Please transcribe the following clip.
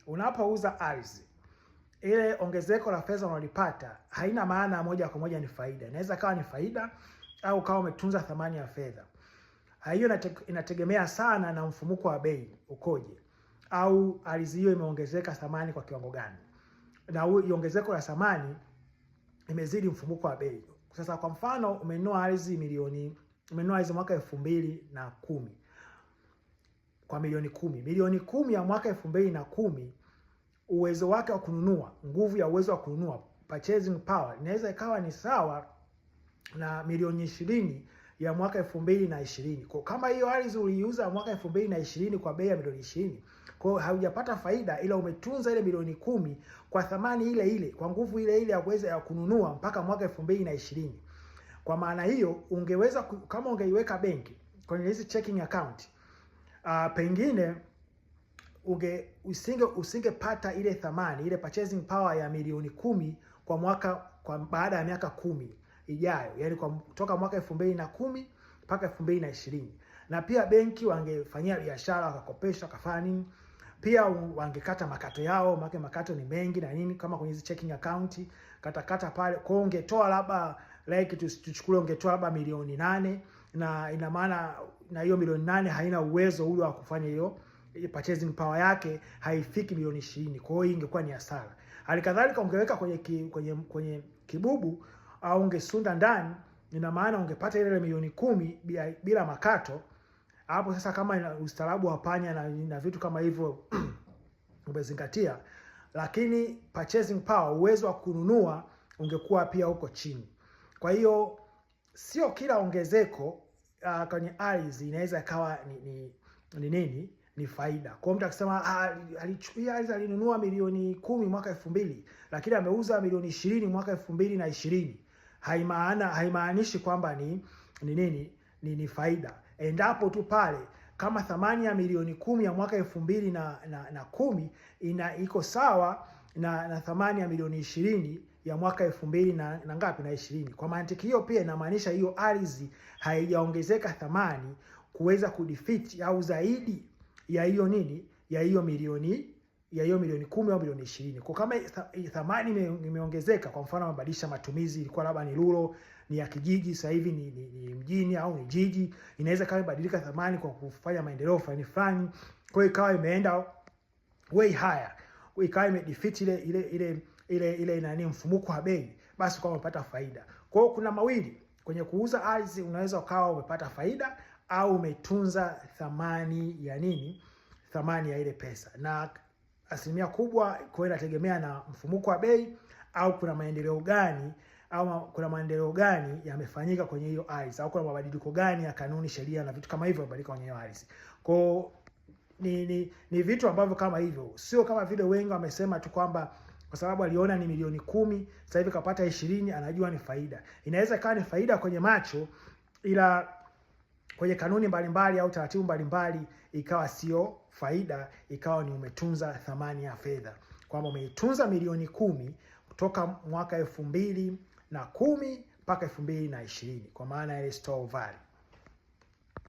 Unapouza ardhi, ile ongezeko la fedha unalipata haina maana moja kwa moja ni faida. Inaweza kawa ni faida au kawa umetunza thamani ya fedha. Hiyo inategemea sana na mfumuko wa bei ukoje, au ardhi hiyo imeongezeka thamani kwa kiwango gani, na ongezeko la thamani imezidi mfumuko wa bei. Sasa kwa mfano, umenunua ardhi mwaka 2010 kwa milioni 10. Milioni 10 ya mwaka 2010, uwezo wake wa kununua, nguvu ya uwezo wa kununua, purchasing power, inaweza ikawa ni sawa na milioni 20 ya mwaka 2020. Kwa kama hiyo ardhi uliiuza mwaka 2020 kwa bei ya milioni 20, kwa hiyo haujapata faida, ila umetunza ile milioni 10 kwa thamani ile ile, kwa nguvu ile ile ya kuweza ya kununua mpaka mwaka 2020. Kwa maana hiyo ungeweza kama ungeiweka benki kwenye hizi checking account, pengine usingepata ile thamani, ile purchasing power ya milioni 10 kwa mwaka kwa baada ya miaka 10 ijayo, yani kwa kutoka mwaka 2010 mpaka 2020. Na pia benki wangefanyia biashara, wakakopesha, wakafanya nini, pia wangekata makato yao, maana makato ni mengi na nini, kama kwenye hizi checking account kata kata pale. Kwa hiyo ungetoa labda, like tuchukulie, ungetoa labda milioni 8, na ina maana na hiyo milioni 8 haina uwezo ule wa kufanya hiyo purchasing power yake haifiki milioni 20. Kwa hiyo hii ingekuwa ni hasara. Halikadhalika ungeweka kwenye kibubu au ungesunda ndani, ina maana ungepata ile milioni 10 bila makato. Hapo sasa kama ustaarabu wa panya na vitu kama hivyo umezingatia, lakini purchasing power, uwezo wa kununua ungekuwa pia huko chini. Kwa hiyo sio kila ongezeko kwenye ardhi inaweza ikawa ni nini ni faida. Kwa mtu akisema alichukua ardhi, alinunua milioni 10 mwaka 2000, lakini ameuza milioni 20 mwaka 2020, haimaanishi kwamba ni nini ni faida, endapo tu pale kama thamani ya milioni 10 ya mwaka 2010 ina iko sawa na thamani ya milioni 20 ya mwaka elfu mbili na ngapi na ishirini. Kwa mantiki hiyo pia inamaanisha hiyo ardhi haijaongezeka thamani kuweza kudefeat au zaidi ya hiyo nini ya hiyo milioni 10 au milioni 20. Kwa kama thamani imeongezeka, kwa mfano amebadilisha matumizi, ilikuwa labda ni rural, ni ya kijiji, sasa hivi ni mjini au ni jiji, inaweza kama ibadilika thamani kwa kufanya maendeleo fulani fulani, kwa hiyo ikawa imeenda way higher, ikawa imedefeat ile nani mfumuko wa bei, basi kwa umepata faida. Kwa hiyo kuna mawili kwenye kuuza ardhi, unaweza ukawa umepata faida au umetunza thamani ya nini, thamani ya ile pesa, na asilimia kubwa kwa inategemea na mfumuko wa bei au kuna maendeleo gani au kuna maendeleo gani yamefanyika kwenye hiyo ardhi au kuna mabadiliko gani ya kanuni, sheria na vitu kama hivyo yamebadilika kwenye hiyo ardhi. Kwa ni vitu ambavyo kama hivyo, sio kama vile wengi wamesema tu kwamba kwa sababu aliona ni milioni 10, sasa hivi kapata 20, anajua ni faida. Inaweza ikawa ni faida kwenye macho, ila kwenye kanuni mbalimbali au taratibu mbalimbali ikawa sio faida, ikawa ni umetunza thamani ya fedha, kwamba umeitunza milioni 10 kutoka mwaka 2010 mpaka 2020, kwa maana ile store value.